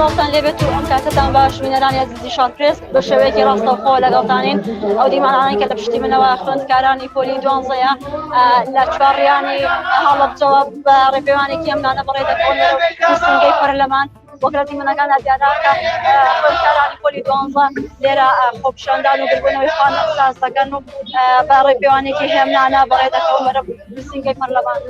سڵاوتان لێبێت و ئەم کاتەتان باش بینەرانی ئەزیزی شارپرێس بە شێوەیەکی ڕاستەوخۆ لەگەڵتانین ئەو دیمانانەی کە لە پشتی منەوە خوێندکارانی پۆلی دوانزەیە لە چوارڕیانی هەڵەبجەوە بە ڕێپێوانێکی ئەمنانە بەڕێ دەکەون بەرەو نووسینگەی پەرلەمان وەک لە دیمەنەکاندا دیارە کە خوێندکارانی پۆلی دوانزە لێرە خۆپیشاندان و گربوونەوەی خۆیان ساز دەکەن و بە ڕێپێوانێکی هێمنانە بەڕێ دەکەون بەرەو نووسینگەی پەرلەمان.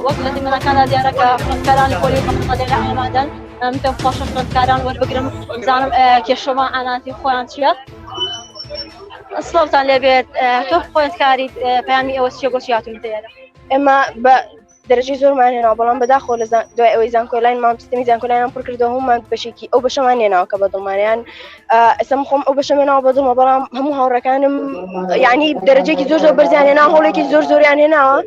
وەک لە دیمەنەکاندا دیارە کە خوێندکارانی پۆلی دوانزە لێرە ئامادەن. من پێم خۆشە خوێندکاران وەربگرم بزانم کێشەمان ئاناتی خۆیان چییە. سڵاوتان لێبێت تۆ خوێندکاری پەیامی ئێوە چییە بۆچی هاتوونەتە ئێرە؟ ئێمە بە دەرەجەی زۆرمان هێناوە بەڵام بەداخەوە لە دوای ئەوەی زانکۆلاینمان سیستمی زانکۆلاینمان پڕ کردەوە هەموومان بەشێکی ئەو بەشەمان هێناوە کە بەدڵمانیان ئێستا من خۆم ئەو بەشەم هێناوە بەدڵمە بەڵام هەموو هاوڕێکانم یعنی دەرەجەیەکی زۆر زۆر بەرزیان هێناوە هەوڵێکی زۆر زۆریان هێناوە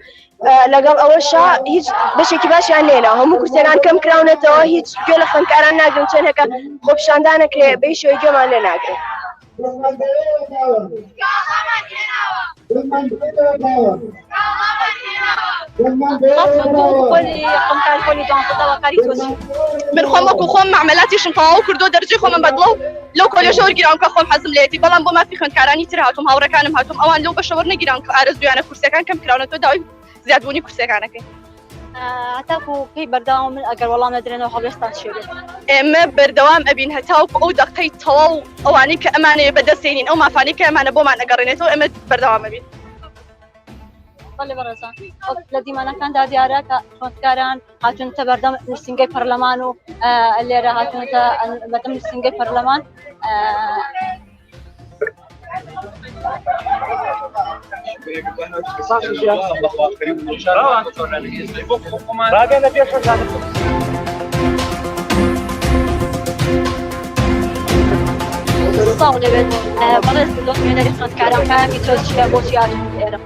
لەگەڵ ئەوەشا هیچ بەشێکی باشیان لێناوە هەموو کورسیەکان کەم کراونەتەوە هیچ گوێ لە خوێندکاران ناگرن چەندێکە خۆپیشاندانەکرێ بە هیچ شێوەیەک گوێمان لێ ناگرن. من خۆم وەکو خۆم معمەلاتیشم تەواو کردو دەرجەی خۆمم بەدڵە و لەو کۆلێژە وەرگیراوم کە خۆم حەزم لێتی بەڵام بۆ مافی خوێندکارانی تر هاتوم هاوڕێکانم هاتوم ئەوان لەو بەشە وەرنەگیراون کە ئارەزوویانە کورسیەکان کەم کراونەتەوە داوای زیادبوونی کورسیەکانەکەین. هەتاکو پێی بەردەوام من ئەگەر وەڵام نەدرێنەوە هەڵوێستان چی بێت؟ ئێمە بەردەوام ئەبین هەتاوکو ئەو دەقەی تەواو ئەوانەی کە ئەمانەیە بەدەستێنین ئەو مافانەی کە ئەمانە بۆمان ئەگەڕێنێتەوە ئێمە بەردەوام ئەبین. بەڵێ بەڕێزان لە دیمەنەکاندا دیارە کە خوێندکاران هاتوونەتە بەردەم نووسینگەی پەرلەمان و لێرە هاتوونەتە بەردەم نووسینگەی پەرلەمان. سڵاو لێبێت بەڕێز دۆست نوێنەری خوێندکاران پەیامی تۆ چییە بۆچی هاتوونەتە ئێرە؟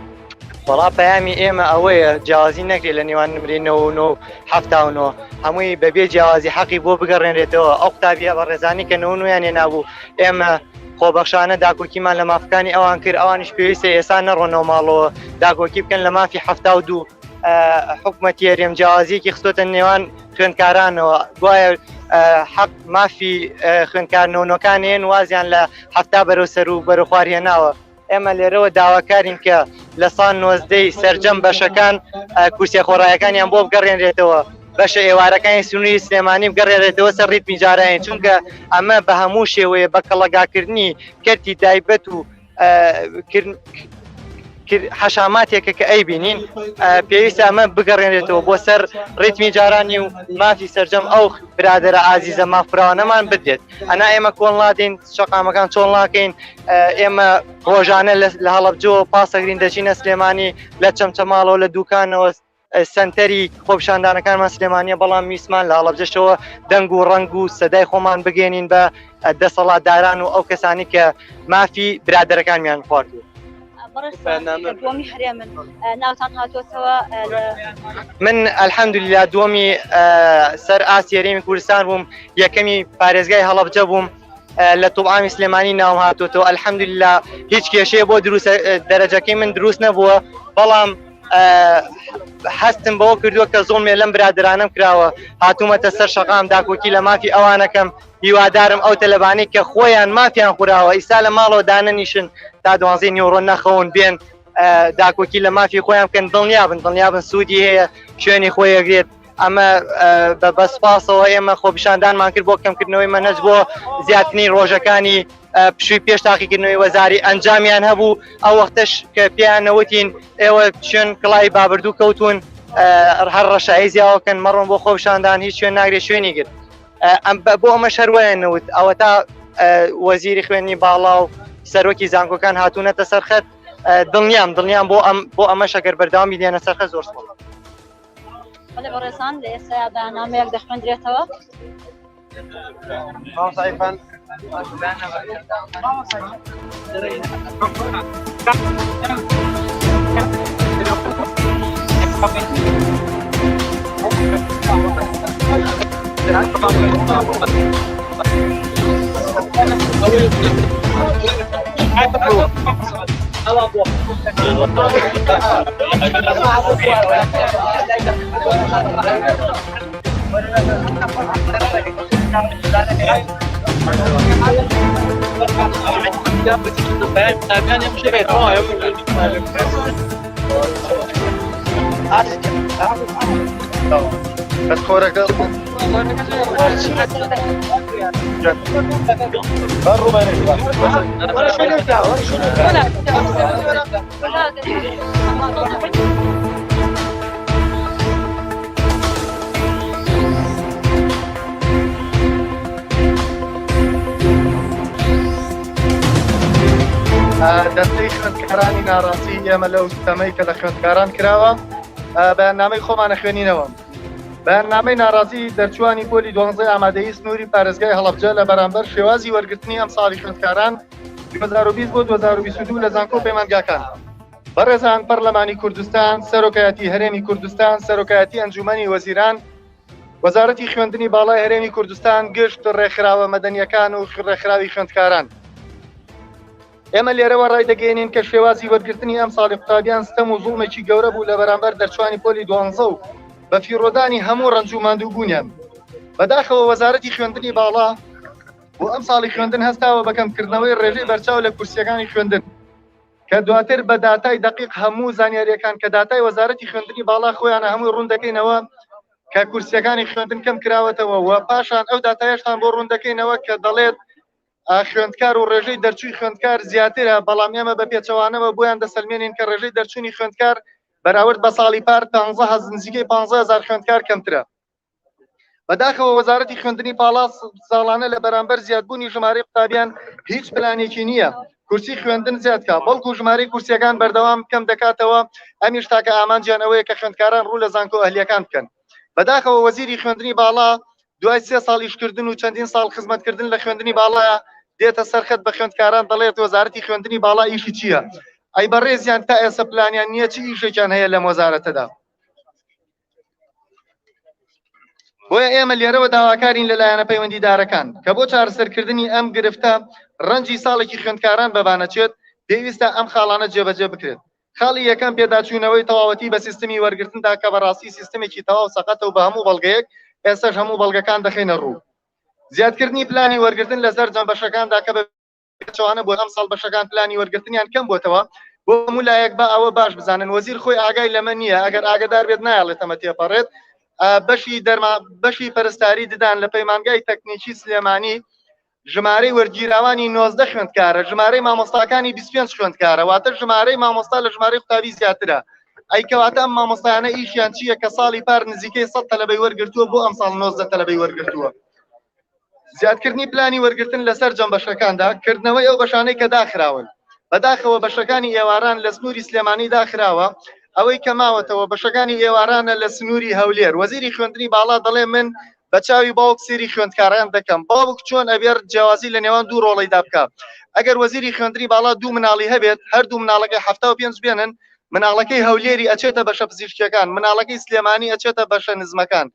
وەڵا پەیامی ئێمە ئەوەیە جیاوازی نەکرێت لە نێوان نمرەی 99 و 79 هەمووی بەبێ جیاوازی حەقی بۆ بگەڕێنرێتەوە ئەو قوتابیە بەڕێزانی کە 99یان هێنابوو ئێمە خۆبەخشانە داکۆکیمان لە مافەکانی ئەوان کرد ئەوانیش پێویستە ئێستا نەڕۆنەوە ماڵەوە داکۆکی بکەن لە مافی 72 حکومەتی هەرێم جیاوازیەکی خستۆتە نێوان خوێندکارانەوە گوایە حەق مافی خوێندکار نەونەکان هێن وازیان لە هەفتا بەرەو سەر و بەرەو خوار هێناوە ئێمە لێرەوە داواکارین کە لە سان نۆزدەی سەرجەم بەشەکان کورسیە خۆڕایەکانیان بۆ بگەڕێنرێتەوە بەشە ئێوارەکانی سنووری سلێمانی بگەڕێنرێتەوە سەر ڕیتمی جارانی چونکە ئەمە بە هەموو شێوەیە بە کەڵەگاکردنی کەرتی تایبەت و حەشاماتێکە کە ئەیبینین پێویستە ئەمە بگەڕێنرێتەوە بۆ سەر ڕیتمی جارانی و مافی سەرجەم ئەو برادەرە ئازیزە مافراوانەمان بدرێت ئەنا ئێمە کۆڵ نادەین شەقامەکان چۆڵ ناکەین ئێمە ڕۆژانە لە هەڵەبجەوە پاسەگرین دەچینە سلێمانی لە چەمچەماڵەوە لە دوکانەوە سەنتەری خۆپیشاندانەکانمان سلێمانیە بەڵام ویستمان لە هەڵەبجەشەوە دەنگ و ڕەنگ و سەدای خۆمان بگەێنین بە دەسەڵاتداران و ئەو کەسانی کە مافی برادەرەکانیان خواردووە. دووەمی هەرێمن ناوتان هاتووەتەوە من الحەمدللا دووەمی سەر ئاستی هەرێمی کوردستان بووم یەکەمی پارێزگای هەڵەبجە بووم لە توبعامی سلێمانی ناوم هاتووەتەوە الحەمدللا هیچ کێشەیە بۆ دروست دەرەجەکەی من دروست نەبووە بەڵام هەستم بەوە کردووە کە زۆڵمێ لەم برادرانم کراوە هاتوومەتە سەر شەقام داکۆکی لە مافی ئەوانەکەم هیوادارم ئەو تەلەبانەی کە خۆیان مافیان خوراوە ئیستا لە ماڵەوە دانەنیشن تا دوانزەی نیوەڕۆ نەخەون بێن داکۆکی لە مافی خۆیان بکەن دڵنیابن دڵنیابن سوودی هەیە شوێنی خۆی ئەگرێت ئەمە بە سپاسەوە ئێمە خۆپیشاندانمان کرد بۆ کەمکردنەوەی مەنەج بۆ زیاترین ڕۆژەکانی پشووی پێش تاقیکردنەوەی وەزاری ئەنجامیان هەبوو ئەو وەختش کە پێیان نەوتین ئێوە شوێن کڵای بابردوو کەوتون هەر ڕەشایی زیاوەکەن مەڕۆن بۆ خۆپیشاندان هیچ شوێن ناگرێت شوێنی گرت بۆ ئەمەش هەر وایان نەوت ئەوەتا وەزیری خوێندنی باڵا و سەرۆکی زانکۆکان هاتوونەتە سەرخەت دڵنیام دڵنیام بۆ ئەم بۆ ئەمەش ئەگەر بەردەوامی دێنە سەرخە زۆر سپاس. بەڵێ بەڕێزان لە ئێستا بەیاننامەیەک دەخوێندرێتەوە. بەس خۆرەکە دەستەی خوێندکارانی ناڕازی ئێمە لەو ستەمەی کە لە خوێندکاران کراوە بەیاننامەی خۆمانە خوێنینەوە. بەیاننامەی ناڕازی دەرچووانی پۆلی دوانزەی ئامادەیی سنووری پارێزگای هەڵەبجە لە بەرامبەر شێوازی وەرگرتنی ئەمساڵی خوێندکاران 2020 بۆ 2022 لە زانکۆ و پەیمانگاکان. بەڕێزان پەرلەمانی کوردستان، سەرۆکایەتی هەرێمی کوردستان، سەرۆکایەتی ئەنجوومەنی وەزیران، وەزارەتی خوێندنی باڵای هەرێمی کوردستان، گشت ڕێکخراوە مەدەنییەکان و ڕێکخراوی خوێندکاران. ئێمە لێرەوە ڕایدەگەیەنین کە شێوازی وەرگرتنی ئەمساڵی قوتابیان ستەم و زوڵمێکی گەورە بوو لە بەرامبەر دەرچوانی پۆلی دوانزە و بە فیڕۆدانی هەموو ڕەنج و ماندووبوونیان. بەداخەوە وەزارەتی خوێندنی باڵا بۆ ئەمساڵی خوێندن هەستاوە بە کەمکردنەوەی ڕێژەی بەرچاو لە کورسییەکانی خوێندن کە دواتر بە داتای دەقیق هەموو زانیارییەکان کە داتای وەزارەتی خوێندنی باڵا خۆیانە هەمووی ڕوون دەکەینەوە کە کورسییەکانی خوێندن کەم کراوەتەوە و پاشان ئەو داتایەشتان بۆ ڕوون دەکەینەوە کە دەڵێت خوێندکار و ڕێژەی دەرچووی خوێندکار زیاترە، بەڵام ئێمە بە پێچەوانەوە بۆیان دەسەلمێنین کە ڕێژەی دەرچوونی خوێندکار بەراورد بە ساڵی پار نزیکەی 15 هەزار خوێندکار کەمترە. بەداخەوە وەزارەتی خوێندنی باڵا ساڵانە لە بەرامبەر زیادبوونی ژمارەی قوتابیان هیچ پلانێکی نییە کورسی خوێندن زیاد کا، بەڵکو ژمارەی کورسیەکان بەردەوام کەم دەکاتەوە، ئەمیش تاکە ئامانجیان ئەوەیە کە خوێندکاران ڕوو لە زانکۆ ئەهلیەکان بکەن. بەداخەوە وەزیری خوێندنی باڵا دوای سێ ساڵ ئیشکردن و چەندین ساڵ خزمەتکردن لە خوێندنی باڵا دێتە سەرخەت بە خوێندکاران دەڵێت وەزارەتی خوێندنی باڵا ئیشی چییە؟ ئەی بەڕێزیان تا ئێستا پلانیان نییە چ ئیشێکیان هەیە لەم وەزارەتەدا؟ بۆیە ئێمە لێرەوە داواکارین لە لایەنە پەیوەندیدارەکان کە بۆ چارەسەرکردنی ئەم گرفتە ڕەنجی ساڵێکی خوێندکاران بەبانەچێت پێویستە ئەم خاڵانە جێبەجێ بکرێت. خاڵی یەکەم پێداچوونەوەی تەواوەتی بە سیستمی وەرگرتندا کە بەڕاستی سیستمێکی تەواو سەقەتە و بە هەموو بەڵگەیەک ئێستاش هەموو بەڵگەکان دەخەینە ڕوو. زیادکردنی پلانی وەرگرتن لە سەرجەم بەشەکاندا کە بە پێچەوانە بۆ ئەمساڵ بەشەکان پلانی وەرگرتنیان کەم بۆتەوە بۆ هەموو لایەک با ئەوە باش بزانن وەزیر خۆی ئاگای لەمە نییە ئەگەر ئاگدار بێت نایەڵێت ئەمە تێپەڕێت بەشی دەرما بەشی پەرستاری ددان لە پەیمانگای تەکنیکی سلێمانی ژمارەی وەرگیراوانی 19 خوێندکارە ژمارەی مامۆستاکانی 25 خوێندکارە واتە ژمارەی مامۆستا لە ژمارەی قوتابی زیاترە ئەی کەواتە ئەم مامۆستایانە ئیشیان چییە کە ساڵی پار نزیکەی 100 تەلەبەی وەرگرتووە بۆ ئەمساڵ 19 تەلەبەی وەرگرتووە زیادکردنی پلانی وەرگرتن لە سەرجەم بەشەکاندا، کردنەوەی ئەو بەشانەی کە داخراون. بەداخەوە بەشەکانی ئێواران لە سنووری سلێمانی داخراوە، ئەوەی کە ماوەتەوە بەشەکانی ئێوارانە لە سنووری هەولێر. وەزیری خوێندنی باڵا دەڵێ من بە چاوی باوک سەیری خوێندکاران دەکەم. باوک چۆن ئەبێ جیاوازی لە نێوان دوو ڕۆڵەیدا بکا؟ ئەگەر وەزیری خوێندنی باڵا دوو مناڵی هەبێت، هەردوو مناڵەکەی 75 بێنن، مناڵەکەی هەولێری ئەچێتە بەشە پزیشکیەکان، مناڵەکەی سلێمانی ئەچێتە بەشە نزمەکان.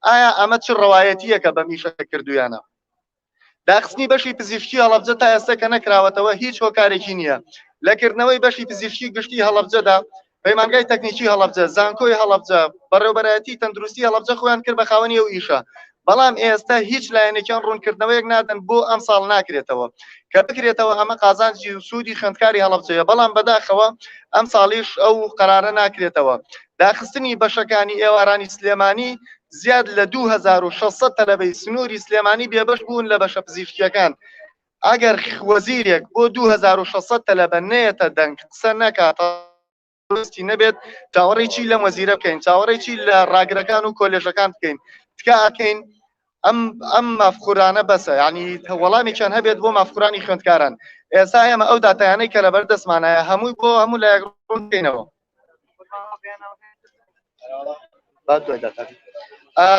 ئایا ئەمە چ ڕەوایەتییەکە بەم ئیشە کردویانە؟ داخستنی بەشی پزیشکی هەڵەبجە تا ئێستا کە نەکراوەتەوە هیچ هۆکارێکی نییە. لە کردنەوەی بەشی پزیشکی گشتی هەڵەبجەدا، پەیمانگای تەکنیکی هەڵەبجە، زانکۆی هەڵەبجە، بەڕێوبەرایەتی تەندروستی هەڵەبجە خۆیان کرد بە خاوەنی ئەو ئیشە. بەڵام ئێستا هیچ لایەنێکیان ڕوونکردنەوەیەک نادەن بۆ ئەمساڵ ناکرێتەوە. کە بکرێتەوە ئەمە قازانجی و سوودی خوێندکاری هەڵەبجەیە، بەڵام بەداخەوە ئەمساڵیش ئەو قەرارە ناکرێتەوە. داخستنی بەشەکانی ئێوارانی سلێمانی زیاد لە 2600 تەلەبەی سنووری سلێمانی بێبەش بوون لە بەشە پزیشکییەکان. ئەگەر وەزیرێک بۆ 2600 تەلەبە نەیەتە دەنگ قسە نەکات، دروستی نەبێت چاوەڕێی چی لەم وەزیرە بکەین چاوەڕێی چی لە ڕاگرەکان و کۆلێژەکان بکەین تکا ئەکەین ئەم ئەم مافخورانە بەسە یعنی وەڵامێکیان هەبێت بۆ مافخورانی خوێندکاران ئێستا ئێمە ئەو داتایانەی کە لەبەر دەستمانایە هەمووی بۆ هەموو لایەک ڕوون بکەینەوە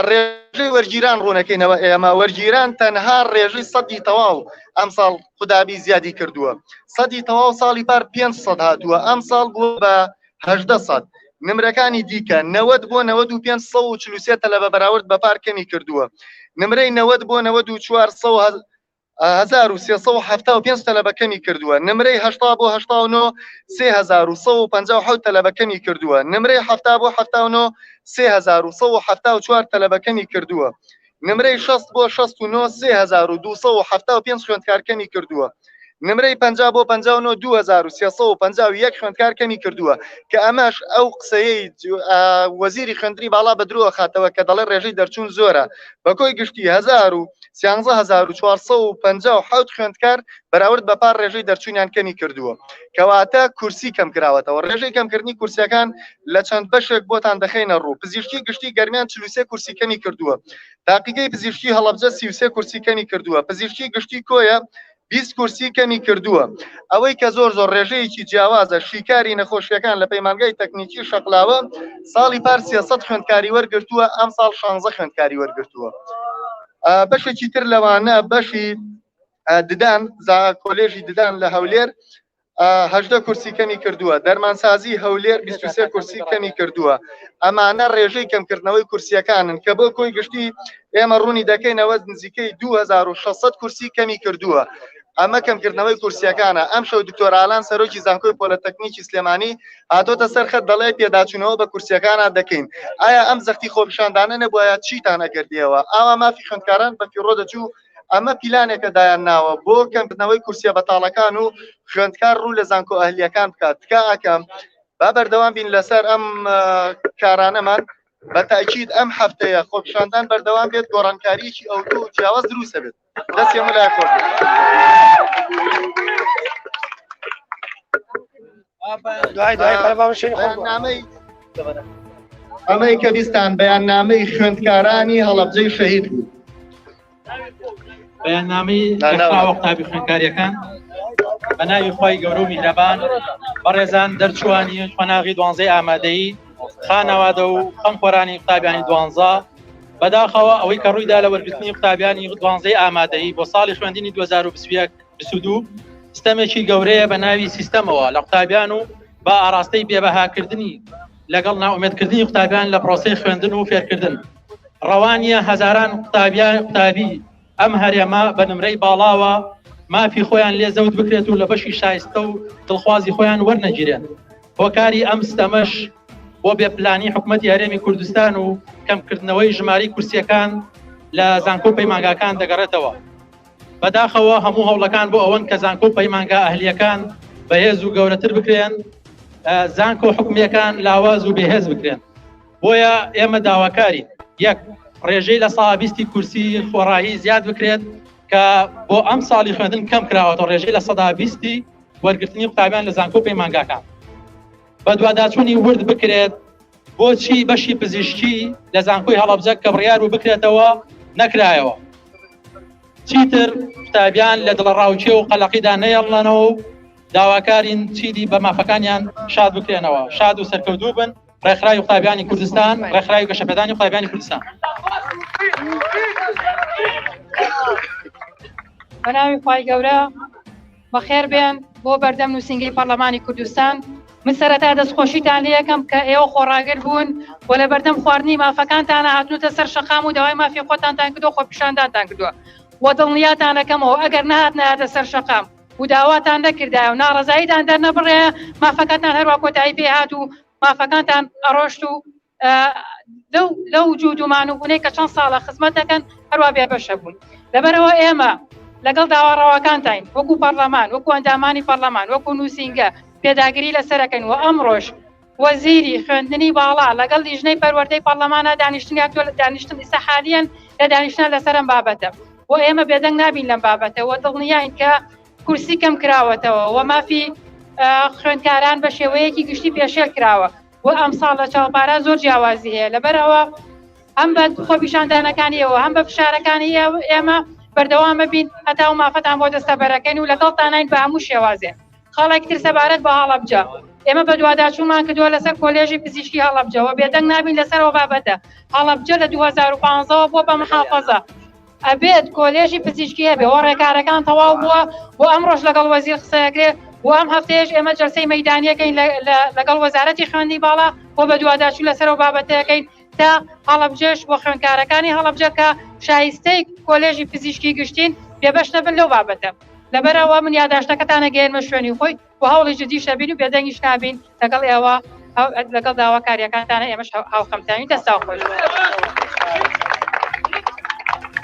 ڕێژەی وەرگیران ڕوونەکەینەوە ئێمە وەرگیران تەنها ڕێژەی سەدی تەواو ئەمساڵ قودابی زیادی کردووە سەدی تەواو ساڵی پار 500 هاتووە ئەمساڵ بووە بە 1800 نمرەکانی دیکە 90 بۆ 95 143 تەلەبە بەراورد بە پار کەمی کردووە نمرەی 90 بۆ 94. 1375 تەلەبە کەمی کردووە، نمرەی 80 بۆ 89 3157 تەلەبە کەمی کردووە، نمرەی 70 بۆ 79 3174 تەلەبە کەمی کردووە، نمرەی 60 بۆ 69 3275 خوێندکار کەمی کردووە، نمرەی 50 بۆ 59 2351 خوێندکار کەمی کردووە، کە ئەمەش ئەو قسەیەی وەزیری خوێندنی باڵا بە درۆ ئەخاتەوە کە دەڵێ ڕێژەی دەرچوون زۆرە. بە کۆی گشتی 113457 خوێندکار بەراورد بە پار ڕێژەی دەرچوونیان کەمی کردووە، کەواتە کورسی کەم کراوەتەوە. ڕێژەی کەمکردنی کورسیەکان لە چەند بەشێک بۆتان دەخەینە ڕوو. پزیشکی گشتی گەرمیان 43 کورسی کەمی کردووە، تاقیگەی پزیشکی هەڵەبجە 33 کورسی کەمی کردووە، پزیشکی گشتی کۆیە 20 کورسی کەمی کردووە. ئەوەی کە زۆر زۆر ڕێژەیەکی جیاوازە، شیکاری نەخۆشیەکان لە پەیمانگای تەکنیکی شەقلاوە ساڵی پار 300 خوێندکاری وەرگرتووە، ئەم ساڵ 16 خوێندکاری وەرگرتووە. بەشێکی تر لەوانە بەشی ددان، کۆلێژی ددان لە هەولێر 18 کورسی کەمی کردووە، دەرمانسازی هەولێر 23 کورسی کەمی کردووە. ئەمانە ڕێژەی کەمکردنەوەی کورسیەکانن کە بۆ کۆی گشتی ئێمە ڕوونی دەکەینەوە نزیکەی 2600 کورسی کەمی کردووە. ئەمە کەمکردنەوەی کورسیەکانە. ئەم شەو دکتۆر ئالان سەرۆکی زانکۆی پۆلەتەکنیکی سلێمانی هاتۆتە سەر خەت، دەڵێ پێداچوونەوە بە کورسیەکانە دەکەین. ئایا ئەم زەختی خۆپیشاندانە نەبوایە چیتان ئەکردیەوە؟ ئاوا مافی خوێندکاران بە فیڕۆ دەچوو؟ ئەمە پیلانێکە دایان ناوە بۆ کەمکردنەوەی کورسیە بەتاڵەکان و خوێندکار ڕوو لە زانکۆ ئەهلیەکان بکات. تکا ئەکەم با بەردەوام بین لەسەر ئەم کارانەمان. بە تاکید ئەم هەفتەیە خۆپیشاندان بەردەوام بێت، گۆڕانکاریەکی ئەوتۆ و جیاواز دروستە بێت. دەست هەموو لای خۆش بێت. ئەمەی کە بیستان بەیاننامەی خوێندکارانی هەڵەبجەی شەهید بوو. بەیاننامەی ڕێکخراوە قوتابی خوێندکاریەکان بە ناوی خوای گەورە و میهرەبان. بەڕێزان دەرچوانی قۆناغی دوانزەی ئامادەیی، خانەوادە و خەمخۆرانی قوتابیانی دوانزە، بەداخەوە ئەوەی کە ڕوویدا لە وەرگرتنی قوتابیانی دوانزەی ئامادەیی بۆ ساڵی خوێندنی 2021 22 ستەمێکی گەورەیە بە ناوی سیستەمەوە لە قوتابیان و بە ئاراستەی بێبەهاکردنی لەگەڵ نائومێدکردنی قوتابیان لە پرۆسەی خوێندن و فێرکردن. ڕەوا نییە هەزاران قوتابیان قوتابی ئەم هەرێمە بە نمرەی باڵاوە مافی خۆیان لێ زەوت بکرێت و لە بەشی شایستە و دڵخوازی خۆیان وەرنەگیرێن. هۆکاری ئەم ستەمەش بۆ بێپلانی حکومەتی هەرێمی کوردستان و کەمکردنەوەی ژمارەی کورسیەکان لە زانکۆ و پەیمانگاکان دەگەڕێتەوە. بەداخەوە هەموو هەوڵەکان بۆ ئەوەن کە زانکۆ و پەیمانگا ئەهلیەکان بەهێز و گەورەتر بکرێن، زانکۆ حکومیەکان لاواز و بێهێز بکرێن. بۆیە ئێمە داواکارین یەک، ڕێژەی 20% کورسی خۆڕایی زیاد بکرێت کە بۆ ئەم ساڵی خوێندن کەم کراوەتەوە ڕێژەی 20% وەرگرتنی قوتابیان لە زانکۆ و پەیمانگاکان. بەدواداچوونی ورد بکرێت بۆچی بەشی پزیشکی لە زانکۆی هەڵەبجە کە بڕیار و بکرێتەوە نەکرایەوە. چیتر قوتابیان لە دڵەڕاوکێ و قەلەقیدا نەیەڵنەوە و داواکارین چیدی بە مافەکانیان شاد بکرێنەوە. شاد و سەرکەوتوو بن. ڕێکخراوی قوتابیانی کوردستان، ڕێکخراوی گەشەپێدانی قوتابیانی کوردستان. بەناوی خوای گەورە بەخێر بێن بۆ بەردەم نووسینگەی پەرلەمانی کوردستان. من سەرەتا دەستخۆشیتان لێ یەکەم کە ئێوە خۆڕاگر بوون و لە بەردەم خواردنی مافەکانتانە هاتنوتە سەر شەقام و داوای مافی خۆتانتان کردو خۆپیشاندانتان کردووە و دڵنیاتانەکەمەوە ئەگەر نەهاتنایەتە سەر شەقام و داواتان نەکردایە و ناڕەزاییتان دەرنەبڕێ مافەکانتان هەروە کۆتایی پێهات و مافەکانتان ئەڕۆشت و لەو جوود و مانوبوونەی کە چەند ساڵە خزمەت دەکەن هەروە بێبەشە بوون. لەبەرەوە ئێمە لەگەڵ داوا ڕەواکانتاین وەکو پەرلەمان، وەکو ئەندامانی پەرلەمان، وەکو نووسینگە پێداگری لەسەرەکەین و ئەمڕۆش وەزیری خوێندنی باڵا لەگەڵ لیژنەی پەروەردەی پەرلەمانە دانیشتنیان دانیشتن ئیستا حالیەن لە دانیشتن لەسەر ئەم بابەتە و ئێمە بێدەنگ نابین لەم بابەتە و دڵنیاین کە کورسی کەم کراوەتەوە و مافی خوێندکاران بە شێوەیەکی گشتی پێشێل کراوە و ئەمساڵ لە چاوپارا زۆر جیاوازی هەیە. لەبەرئەوە هەم بە خۆپیشاندانەکانیەوە هەم بە فشارەکانی ئێمە بەردەوامە بین هەتا و مافەتان بۆ دەستەبەرەکەین و لەگەڵتانین بە هەموو شێوازێ. خاڵێک تر سەبارەت بە هەڵەبجە، ئێمە بەدواداچوونمان کردووە لەسەر کۆلێژی پزیشکی هەڵەبجە و بێدەنگ نابین لەسەر ئەو بابەتە. هەڵەبجە لە 2015ەوە بووە بە محافەزە، ئەبێت کۆلێژی پزیشکی هەبێ و ڕێکارەکان تەواو بووە و ئەمڕۆش لەگەڵ وەزیر قسەکرێ و ئەم هەفتەیەش ئێمە جەلسەی مەیدانیەکەین لەگەڵ وەزارەتی خوێندنی باڵا و بەدواداچوون لەسەر ئەو بابەتەکەین تا هەڵەبجەش بۆ خوێندکارەکانی هەڵەبجە کە شایستەی کۆلێژی پزیشکی گشتین بێبەش نەبن لەو بابەتە. لەبەرئەوە من یاداشتەکەتان ئەگەیەنمە شوێنی خۆی و هەوڵی جدیش ئەبین و بێدەنگیش نابین لەگەڵ ئێوە لەگەڵ داواکاریەکانتانە ئێمەش هاوخەمتانین دەستان خۆش بێت.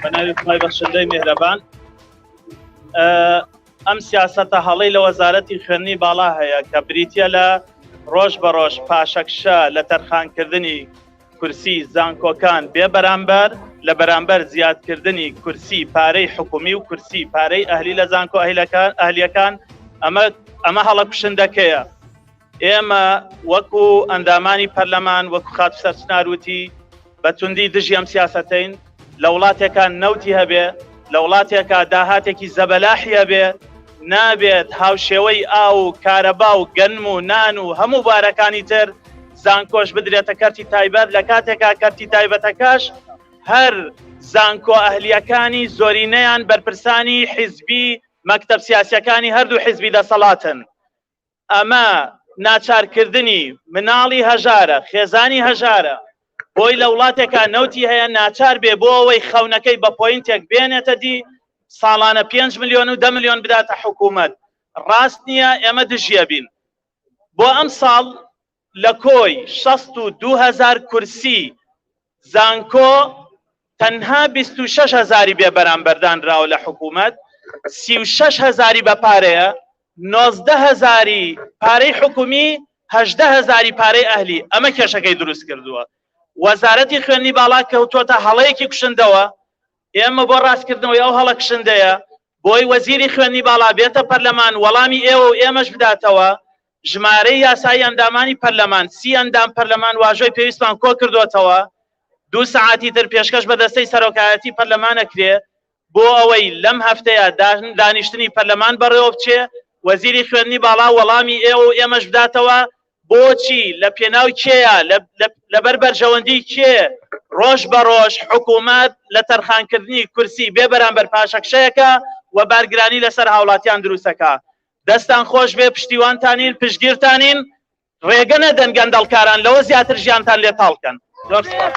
بە ناوی خوای بەخشندەی مێهرەبان ئەم سیاسەتە هەڵەی لە وەزارەتی خوێندنی باڵا هەیە کە بریتە لە ڕۆژ بە ڕۆژ پاشەکشە لە تەرخانکردنی کورسی زانکۆکان بێ بەرامبەر لە بەرامبەر زیادکردنی کورسی پارەی حکومی و کورسی پارەی ئەهلی لە زانکۆ ئەهلیەکان ئەمە ئەمە هەڵە کوشندەکەیە ئێمە وەکو ئەندامانی پەرلەمان وەکو خاتو سەرچنار وتی بە توندی دژی ئەم سیاسەتەین لە وڵاتێکا نەوتی هەبێ لە وڵاتێکا داهاتێکی زەبەلاحی هەبێ نابێت هاوشێوەی ئاو و کارەبا و گەنم و نان و هەموو بارەکانی تر زانکۆش بدرێتە کەرتی تایبەت لە کاتێکا کەرتی تایبەتەکەش هەر زانکۆ ئەهلیەکانی زۆرینەیان بەرپرسانی حیزبی مەکتەب سیاسیەکانی هەردوو حیزبی دەسەڵاتن ئەمە ناچارکردنی مناڵی هەژارە، خێزانی هەژارە، بۆی لە وڵاتێکا نەوتی هەیە ناچار بێ بۆ ئەوەی خەونەکەی بە پۆینتێک بێنێتە دی ساڵانە 5 ملیۆن و 10 ملیۆن بداتە حکوومەت ڕاست نییە ئێمە دژیە بین بۆ ئەم ساڵ لە کۆی 62 هزار کورسی زانکۆ تەنها 26 هزاری بێ بەرامبەر دانراوە لە حکوومەت 36 هزاری بە پارەیە 19 هزاری پارەی حکومی 18 هزاری پارەی ئەهلی ئەمە کێشەکەی دروست کردووە وەزارەتی خوێندنی باڵا کەوتۆتە هەڵەیەکی کوشندەوە ئێمە بۆ ڕاستکردنەوەی ئەو هەڵە کوشندەیە بۆی وەزیری خوێندنی باڵا بێتە پەرلەمان وەڵامی ئێوە و ئێمەش بداتەوە ژمارەی یاسایی ئەندامانی پەرلەمان سی ئەندام پەرلەمان واژۆی پێویستمان کۆ کردوتەوە دوو سەعاتی تر پێشکەش بە دەستەی سەرۆکایەتی پەرلەمان ئەکرێ بۆ ئەوەی لەم هەفتەیە دانیشتنی پەرلەمان بەڕێوە بچێ وەزیری خوێندنی باڵا وەڵامی ئێوە و ئێمەش بداتەوە بۆچی لە پێناو کێیە لەبەر بەرژەوەندی کێ ڕۆژ بە ڕۆژ حکوومەت لە تەرخانکردنی کورسی بێ بەرامبەر پاشەکشەیەکە و بارگرانی لەسەر هاوڵاتیان دروستەکە دەستان خۆش بێ پشتیوانتانین پشتگیرتانین ڕێگە نەدەن گەندەڵکاران لەوە زیاتر ژیانتان لێ تاڵ کەن. زۆر سپاس.